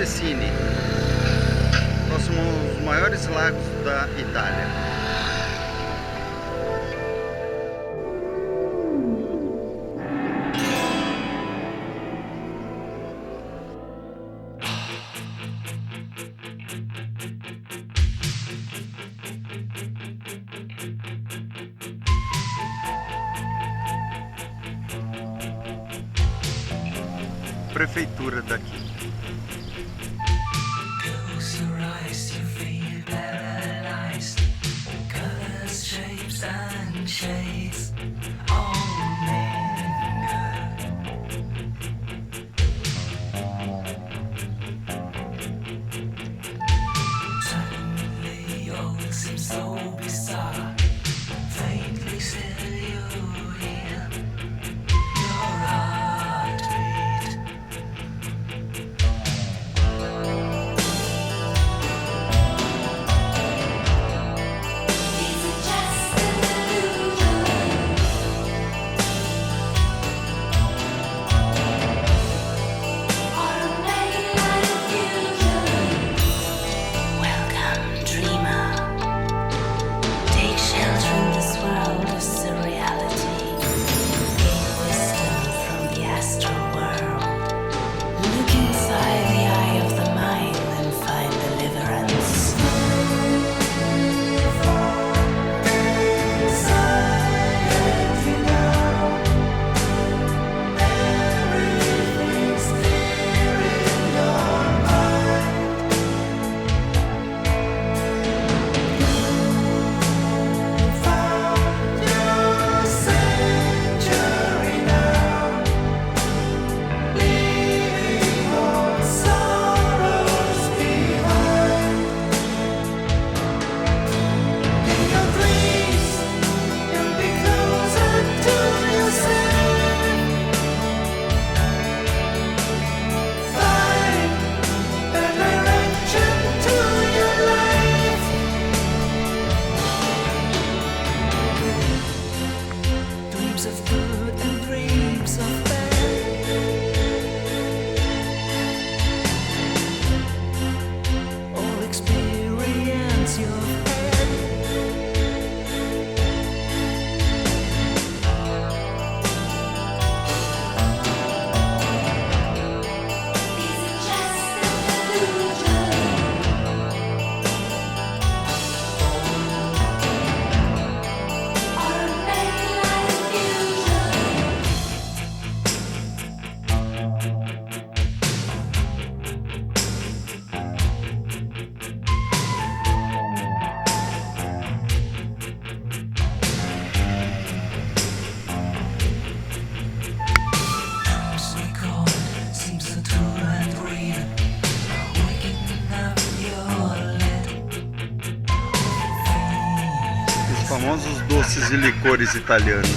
Cecina, próximo aos maiores lagos da Itália. Prefeitura daqui. Close your eyes, you feel paralyzed. Colors, shapes, and shades all mingle. Suddenly, all seems so bizarre. Faintly, still you hear your heartbeat. Is it just an illusion? Or a mainline fusion? Welcome, dreamer. Take shelter in this world of surreality. Gain wisdom from the astral world. Look inside the eye of the mind and find deliverance. Dreams of good and dreams of bad. All experience you've had. Is it just an illusion? Or a mainline fusion? Dreams recalled seems so true and real. Waking up your lid. Os famosos doces e licores italianos.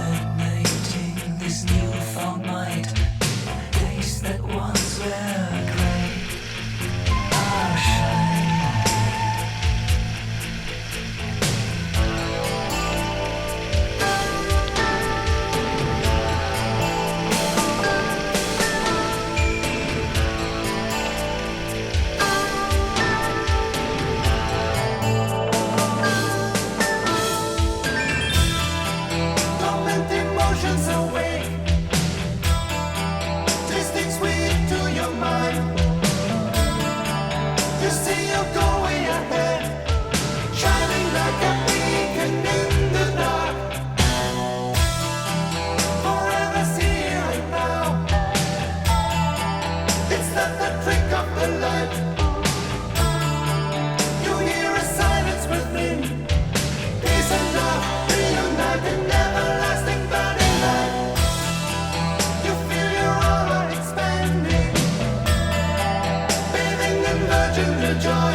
Emanating this newfound might. Days that once were great are shining. Dormant emotions awake, tasting sweet to your mind. You see you're going ahead, shining like a beacon in the dark. Forever's here and now. It's not the trick of the light. You hear a silence within. Peace and love reunite in everlasting burning light. You feel your aura expanding, bathing in virginal joy.